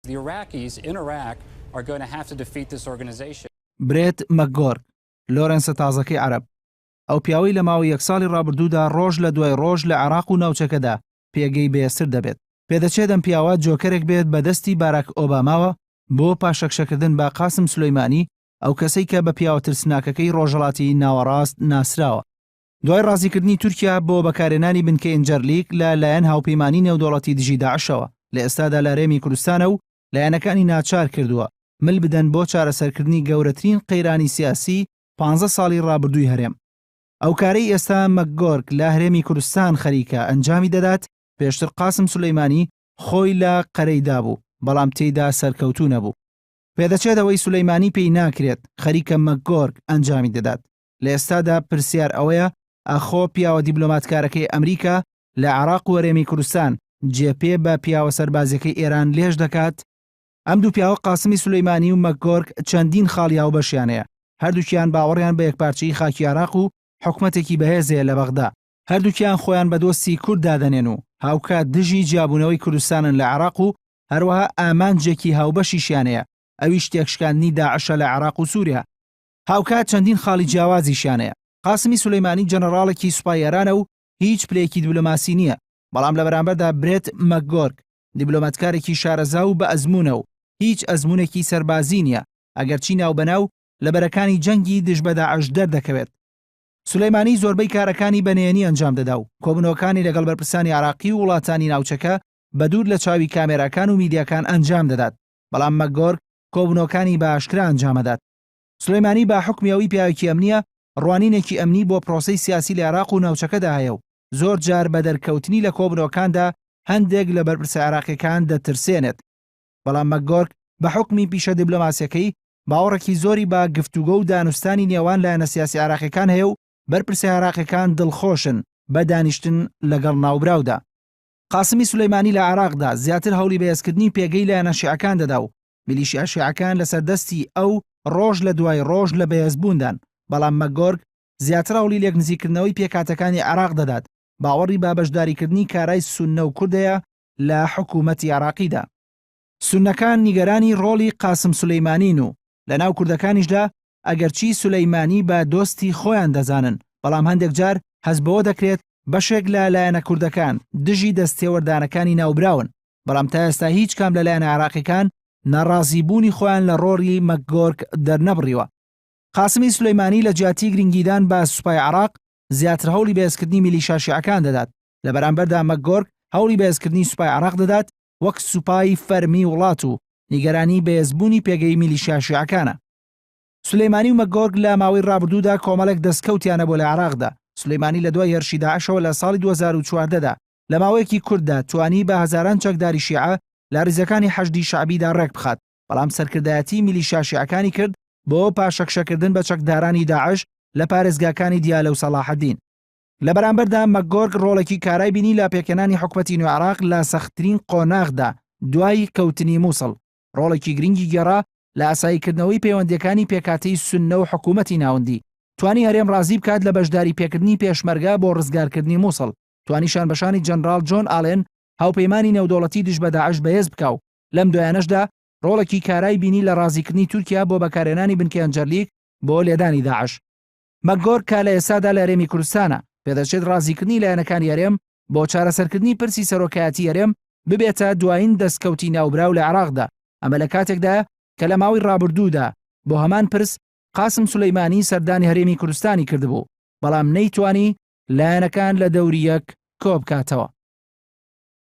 The Iraqis in Iraq are going to have to defeat this organization. برێت مەکگۆرک، لۆرێنسە تازەکەی عەرەب، ئەو پیاوەی لە ماوەی یەک ساڵی ڕابردوودا ڕۆژ لە دوای ڕۆژ لە عێراق و ناوچەکەدا پێگەی بەهێزتر دەبێت. پێدەچێت ئەم پیاوە جۆکەرێک بێت بە دەستی باراک ئۆباماوە بۆ پاشەکشەکردن بە قاسم سولەیمانی، ئەو کەسەی کە بە پیاوە ترسناکەکەی ڕۆژهەڵاتی ناوەڕاست ناسراوە. دوای ڕازیکردنی تورکیا بۆ بەکارهێنانی بنکەی ئینجەرلیک لە لایەن هاوپەیمانی نێودەوڵەتی دژی داعشەوە، لە ئێستادا لە هەرێمی کوردستانە و لایەنەکانی ناچار کردووە مل بدەن بۆ چارەسەرکردنی گەورەترین قەیرانی سیاسی پانزە ساڵی ڕابردووی هەرێم. ئەو کارەی ئێستا مەکگۆرک لە هەرێمی کوردستان خەریکە ئەنجامی دەدات، پێشتر قاسم سولەیمانی خۆی لە قەرەی دابوو، بەڵام تێیدا سەرکەوتوو نەبوو. پێدەچێت ئەوەی سولەیمانی پێی ناکرێت، خەریکە مەکگۆرک ئەنجامی دەدات. لە ئێستادا پرسیار ئەوەیە ئاخۆ پیاوە دیبلۆماتکارەکەی ئەمریکا لە عێراق و هەرێمی کوردستان جێ پێ بە پیاوە سەربازیەکەی ئێران لێژ دەکات؟ ئەم دوو پیاوە قاسمی سولەیمانی و مەکگۆرک چەندین خاڵی هاوبەشیان هەیە، هەردووکیان باوەڕیان بە یەکپارچەیی خاکی عێراق و حکومەتێکی بەهێز هەیە لە بەغدا، هەردووکیان خۆیان بە دۆستی کورد دادەنێن و هاوکات دژی جیابوونەوەی کوردستانن لە عێراق و هەروەها ئامانجێکی هاوبەشیشیان هەیە ئەویش تێکشکاندنی داعشە لە عێراق و سوریا. هاوکات چەندین خاڵی جیاوازیشیان هەیە. قاسمی سولەیمانی جەنەڕاڵێکی سوپای ئێرانە و هیچ پلەیەکی دیبلۆماسی نییە، بەڵام لە بەرامبەردا برێت مەکگۆرک دیبلۆماتکارێکی شارەزا و بەئەزموونە و هیچ ئەزموونێکی سەربازی نییە، ئەگەرچی ناوبەناو لە بەرەکانی جەنگی دژ بە داعش دەردەکەوێت. سولەیمانی زۆربەی کارەکانی بە نهێنی ئەنجام دەدا و کۆبوونەوەکانی لەگەڵ بەرپرسانی عێراقی و وڵاتانی ناوچەکە بەدوور لە چاوی کامێراکان و میدیاکان ئەنجام دەدات، بەڵام مەکگۆرک کۆبوونەوەکانی بە ئاشکرا ئەنجام ئەدات. سولەیمانی بە حوکمی ئەوی پیاوێکی ئەمنییە، ڕوانینێکی ئەمنی بۆ پرۆسەی سیاسی لە عێراق و ناوچەکەدا هەیە و زۆر جار بە دەرکەوتنی لە کۆبوونەوەکاندا هەندێک لە بەرپرسە عێراقییەکان دەترسێنێت. بەڵام مەکگۆرک بە حوکمی پیشە دیبلۆماسییەکەی باوەڕێکی زۆری بە گفتوگۆ و دانوستانی نێوان لایەنە سیاسی عێراقییەکان هەیە و بەرپرسە عێراقییەکان دڵخۆشن بە دانیشتن لەگەڵ ناوبراودا. قاسمی سولەیمانی لە عێراقدا زیاتر هەوڵی بەهێزکردنی پێگەی لایەنە شیعەکان دەدا و میلیشیا شیعەکان لەسەر دەستی ئەو ڕۆژ لە دوای ڕۆژ لە بەهێزبووندان، بەڵام مەکگۆرک زیاتر هەوڵی لێکنزیککردنەوەی پێکهاتەکانی عێراق دەدات، باوەڕی بە بەشداریکردنی کارای سوننە و کورد هەیە لە حکوومەتی عێراقیدا. سوننەکان نیگەرانی ڕۆڵی قاسم سولەیمانین و لەناو کوردەکانیشدا ئەگەرچی سولەیمانی بە دۆستی خۆیان دەزانن، بەڵام هەندێک جار هەست بەوە دەکرێت بەشێک لە لایەنە کوردەکان دژی دەستتێوەردانەکانی ناوبراون، بەڵام تا ئێستا هیچ کام لە لایەنە عێراقیەکان ناڕازیبوونی خۆیان لە ڕۆڵی مەکگۆرک دەرنەبڕیوە. قاسمی سولەیمانی لە جیاتی گرنگیدان بە سوپای عێراق، زیاتر هەوڵی بەهێزکردنی میلیشا شیعەکان دەدات، لە بەرامبەردا مەکگۆرک هەوڵی بەهێزکردنی سوپای عێراق دەدات وەک سوپای فەرمی وڵات و نیگەرانی بەهێزبوونی پێگەی میلیشیا شیعەکانە. سولەیمانی و مەکگۆرک لە ماوەی ڕابردوودا کۆمەڵێک دەستکەوتیان هەبووە لە عێراقدا. سولەیمانی لە دوای هێرشی داعشەوە لە ساڵی 2014 دا لە ماوەیەکی کورتدا توانی بە هەزاران چەکداری شیعە لە ڕیزەکانی حەشدی شەعبیدا ڕێکبخات، بەڵام سەرکردایەتی میلیشیا شیعەکانی کرد بۆ پاشەکشەکردن بە چەکدارانی داعش لە پارێزگاکانی دیالە و سەڵاحەدین. لە بەرامبەردا مەکگۆرک ڕۆڵێکی کارای بینی لە پێکهێنانی حکومەتی نوێ عێراق لە سەختترین قۆناغدا دوای کەوتنی موسڵ، ڕۆڵێکی گرنگی گێڕا لە ئاساییکردنەوەی پەیوەندییەکانی پێکهاتەی سوننە و حکومەتی ناوەندی، توانی هەرێم ڕازی بکات لە بەشداری پێکردنی پێشمەرگە بۆ ڕزگارکردنی موسڵ، توانی شانبەشانی جەنڕاڵ جۆن ئالێن هاوپەیمانی نێودەوڵەتی دژ بە داعش بەهێز بکا و لەم دوایانەشدا ڕۆڵێکی کارای بینی لە ڕازیکردنی تورکیا بۆ بەکارهێنانی بنکەی ئەنجەرلیک بۆ لێدانی داعش. مەکگۆرک کە لە ئێستادا لە هەرێمی کوردستانە، پێدەچێت ڕازیکردنی لایەنەکانی هەرێم بۆ چارەسەرکردنی پرسی سەرۆکایەتی هەرێم ببێتە دوایین دەستکەوتی ناوبراو لە عێراقدا، ئەمە لە کاتێکدایە کە لە ماوەی ڕابردوودا بۆ هەمان پرس قاسم سولەیمانی سەردانی هەرێمی کوردستانی کردبوو، بەڵام نەیتوانی لایەنەکان لە دەوری یەک کۆبکاتەوە.